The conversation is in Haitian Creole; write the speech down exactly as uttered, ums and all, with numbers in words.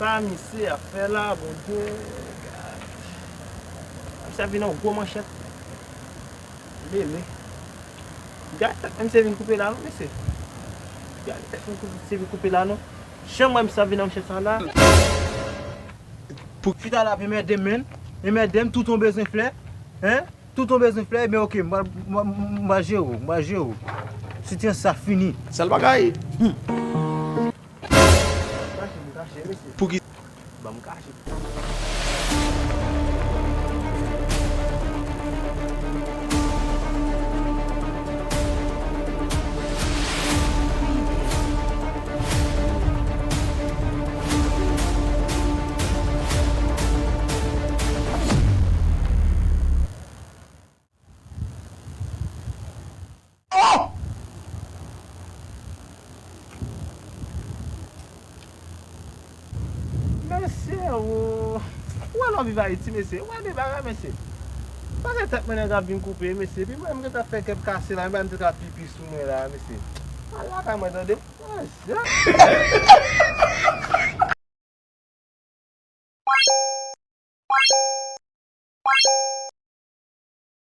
Sa misye ap fè la, Bondye, gad. Misye ap vin yon gwo manchèt. Lele. Gad tèt misye vin koupe la non, mesye. Gad tèt misye vin koupe la non. Janm wè misye ap vin nan manchèt sa la. Pou chita la ap enmède m, menn. Enmède m, tout yon bezwen flè. Hein? Tout yon bezwen flè, ebyen oke, m pral, m, m, m pral jere w, m pral jere w. Sitiyans sa fini. Sèl bagay. Hmm. Kache, m kache, mesye. Pouki? Ban m kache. Oh! Mesye, ou, ou wè lè w viv Ayiti, mesye, ou wè de bagay, mesye. Paske tèt mwen nèg ap vin koupe, mesye. Epi mwen, m gentan fè kè m kase la, m pa m te ka pipi sou mwen la, mesye. Al lakay mwen, tande. Mesye.